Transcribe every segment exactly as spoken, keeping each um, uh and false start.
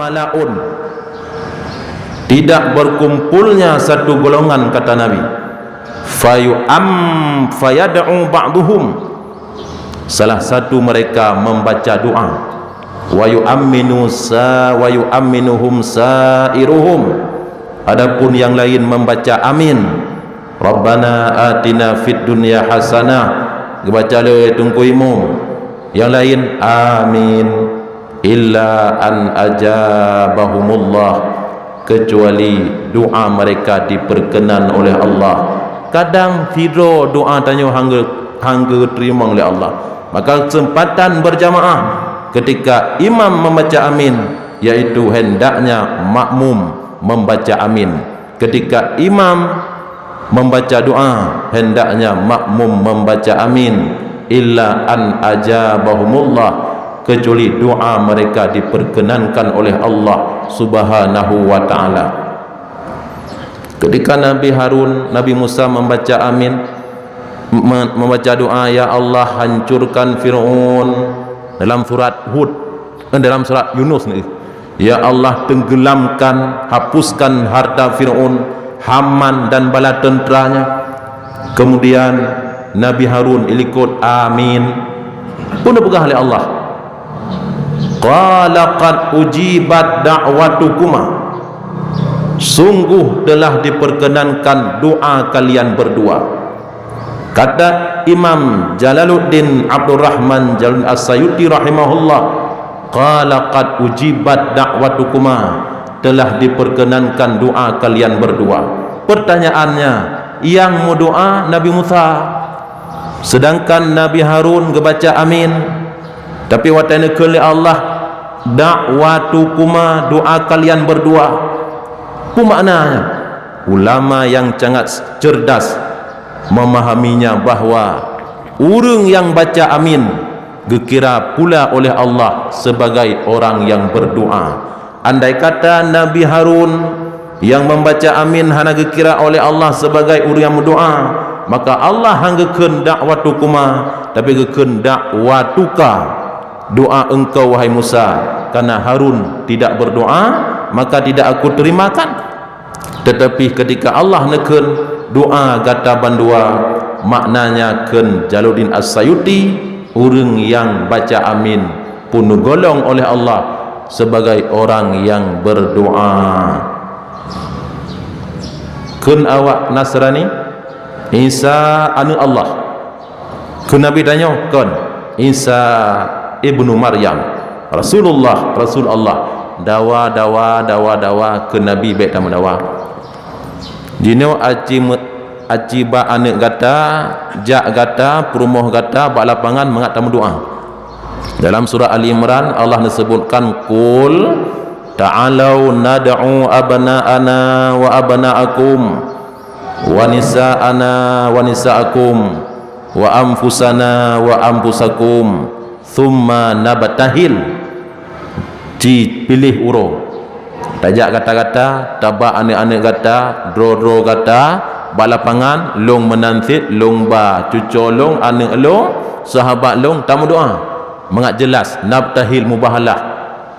Malaun, tidak berkumpulnya satu golongan, kata Nabi. Fayu'am, fayad'u ba'duhum. Salah satu mereka membaca doa. Wa yu'amminu sa-, wa yu'amminuhum sa'iruhum. Adapun yang lain membaca amin. Rabbana atina fid dunya hasanah. Geubaca lé Teungku Imum. Yang lain, amin. Illa an ajabahumullah, kecuali doa mereka diperkenan oleh Allah. Kadang sidroe doa tanyoe hangge-, hangge teurimong lé Allah. Maka kesempatan berjamaah ketika imam membaca amin, yaitu hendaknya makmum membaca amin. Ketika imam membaca doa, hendaknya makmum membaca amin, illa an ajabahumullah, kecuali doa mereka diperkenankan oleh Allah Subhanahu wa Ta'ala. Ketika Nabi Harun, Nabi Musa membaca amin, me-, membaca doa, "Ya Allah, hancurkan Fir'aun," dalam surat Hud, eh, dalam surat Yunus ni. Ya Allah, tenggelamkan, hapuskan harta Fir'aun, Haman dan bala tenteranya. Kemudian Nabi Harun ilikot, "Amin." Pun dipeugah lé Allah, "Qala qad ujibat da'watukuma." Sungguh telah diperkenankan doa kalian berdua. Kata Imam Jalaluddin Abdurrahman Jalal As-Sayuti rahimahullah, "Qala qad ujibat da'watukuma," telah diperkenankan doa kalian berdua. Pertanyaannya, yang meudoa Nabi Musa, sedangkan Nabi Harun geubaca amin. Tapi watée neukheun lé Allah, "Da'watukuma," doa kalian berdua. Peue maknanya? Ulama yang sangat cerdas memahaminya bahwa ureuëng yang baca amin geukira pula oleh Allah sebagai orang yang berdoa. Andai kata Nabi Harun yang membaca amin hana geukira oleh Allah sebagai ureuëng yang meudoa, maka Allah hana geukheun da'watukuma, tapi geukheun da'watuka, doa engkau, wahai Musa, karena Harun tidak berdoa, maka tidak aku terimakan. Tetapi ketika Allah neukheun doa gata bandua, maknanya kheun Jalaluddin As-Sayuti, ureuëng yang baca amin pun neugolong oleh Allah sebagai orang yang berdoa. Kheun awak Nasrani, Isa aneuëk Allah. Kheun Nabi tanyoe, "Kon, Isa ibnu Maryam, Rasulullah, Rasul Allah." Dawa, dawa, dawa, dawa, kheun Nabi, "Bék tameudawa. Jinoe aci me-, aci ba aneuëk gata, jak gata, peurumoh gata bak lapangan mangat tameudoa." Dalam surah Ali Imran, Allah neuseubutkan, "Qul ta'alau nad'u abna'ana wa abna'akum, wa nisa'ana wa nisa'akum, wa anfusana wa anfusakum, tsumma nabtahil." Ci piléh uroe. Tajak gata-gata, taba aneuëk-aneuëk gata, droe-droe gata, bak lapangan, lôn meunan cit, lôn ba cucoe lôn, aneuëk lôn, sahabat lôn, tameudoa. Mangat jeulaih, nabtahil, mubahalah.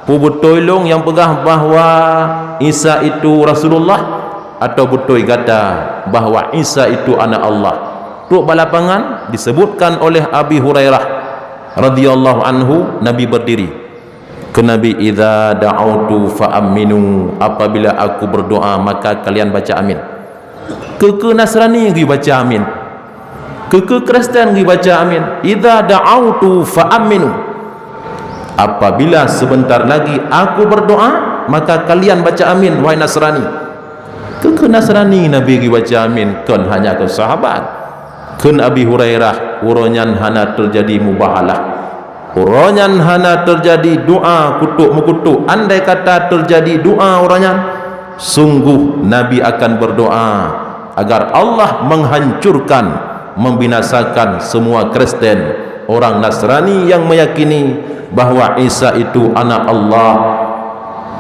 Peue beutôi lôn nyang peugah bahwa Isa itu Rasulullah, atawa beutôi gata bahwa Isa itu anak Allah? Trok bak lapangan, disebutkan oleh Abi Hurairah radhiyallahu anhu, Nabi berdiri. Kheun Nabi, "Idza da'autu fa aminu, apabila aku berdoa, maka kalian baca amin." Keu-keu Nasrani geubaca amin. Keu-keu Kristen geubaca amin. "Idza da'autu fa aminu." Apabila sebentar lagi aku berdoa, maka kalian baca amin, wahai Nasrani. Keu-keu Nasrani Nabi geubaca amin, kon hanya keu sahabat. Kheun Abi Hurairah, uroe nyan hana teujadi mubahalah. Uroe nyan hana teujadi doa kutok meukutok. Andai kata teujadi doa uroe nyan, sungguh Nabi akan berdoa agar Allah menghancurkan, membinasakan semua Kristen, orang Nasrani yang meyakini bahwa Isa itu anak Allah.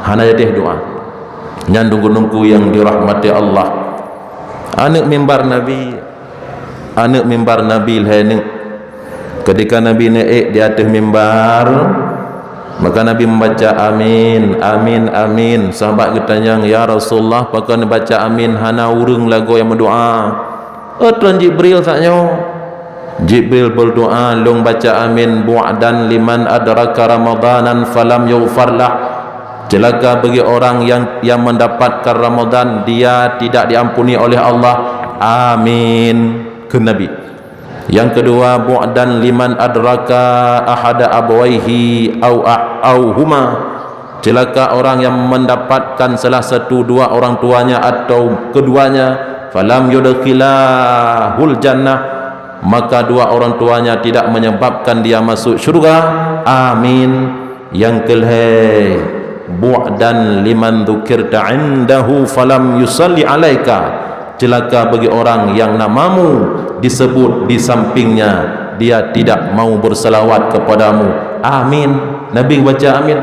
Hana jadeh doa. Nyan teungku-teungku yang dirahmati Allah. Aneuëk mimbar Nabi, aneuëk mimbar Nabi lhée neuk. Ketika Nabi neuék di ateueh mimbar, Maka Nabi membaca, "Amin, amin, amin." Sahabat geutanyong, "Ya Rasulullah, pakon baca amin hana ureuëng lagoe nyang meudoa?" Ôh, tron Jibril saat nyoe. Jibril berdoa, "Lôn baca amin, bu'dan liman adraka Ramadanan falam yughfar lah." Celaka bagi orang yang, yang mendapatkan Ramadan, dia tidak diampuni oleh Allah. Amin. Kheun Nabi. Yang kedua, bu'dan liman adraka ahada abawaihi au a-, au huma. Celaka orang yang mendapatkan salah satu dua orang tuanya atau keduanya, falam yudkhilahul jannah, maka dua orang tuanya tidak menyebabkan dia masuk syurga. Amin. Yang kelhée, bu'dan liman dzukirta indahu falam yusalli alaika. Celaka bagi orang yang namamu disebut di sampingnya, dia tidak mau bersalawat kepadamu. Amin. Nabi baca amin.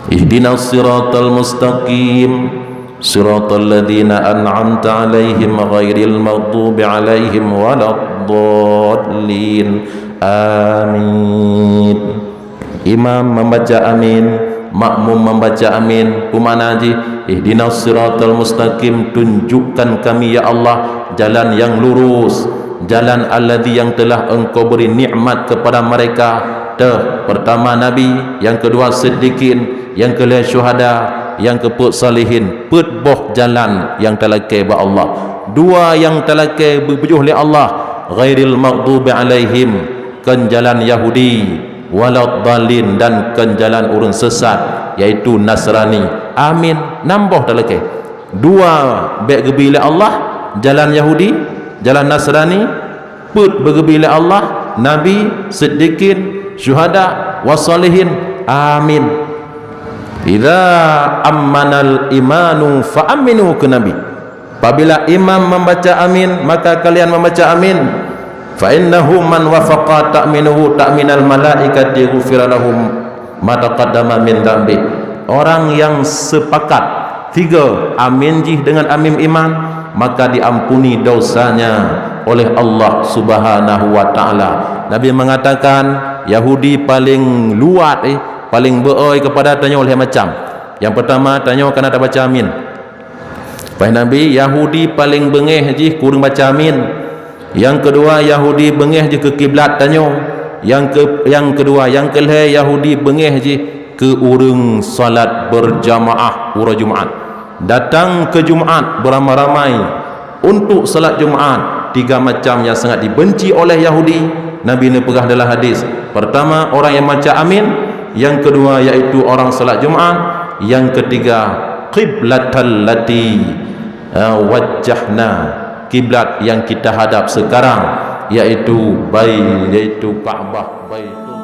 Ihdinas siratal mustaqim, siratal ladzina an'amta 'alaihim ghairil maghdubi 'alaihim waladdallin. Amin. Imam membaca amin, makmum membaca amin. Peue makna jih? Ihdinas siratal mustaqim, tunjukkan kami, ya Allah, jalan yang lurus, jalan alladzi yang telah Engkau beri nikmat kepada mereka. Teuh, pertama nabi, yang kedua siddiqin, yang kelhée syuhada, yang keupeuet salihin. Peuet boh jalan nyang talakée bak Allah. Dua nyang talakée beubeujôh lé Allah, ghairil maghdubi 'alaihim, kon jalan Yahudi, waladdallin, dan kon jalan ureuëng sesat, yaitu Nasrani. Amin. Nam boh talakée. Dua bék geubi lé Allah, jalan Yahudi, jalan Nasrani, peuet beugeubi lé Allah, nabi, siddiqin, syuhada, wassalihin. Amin. Idza ammanal imanu fa aminu, kheun Nabi. Apabila imam membaca amin, maka kalian membaca amin. Fa innahu man wafaqa ta'minuhu ta'minal malaikati ghufira lahum ma taqaddama min dzambi. Orang yang sepakat tiga amin jih dengan amin imam, maka diampuni dosanya oleh Allah Subhanahu wa Ta'ala. Nabi mengatakan, Yahudi paling luat, eh, paling beu-oi kepada tanyoe lhée macam. Yang pertama, tanyoe kana tabaca amin. Paih Nabi, Yahudi paling beungéh jih kureueng baca amin. Yang kedua, Yahudi beungéh jih keu kiblat tanyoe. Yang ke-, yang kedua, yang kelhée, Yahudi beungéh jih keu ureuëng salat berjamaah uroe Jumat. Datang ke Jumat beramai-ramai untuk salat Jumat, tiga macam yang sangat dibenci oleh Yahudi. Nabi neupeugah dalam hadis, pertama, orang yang baca amin, yang kedua, yaitu orang salat Jumat, yang ketiga, qiblatal lati, eh, wajjahna, kiblat yang kita hadap sekarang, yaitu bai-, yaitu Ka'bah, Baitul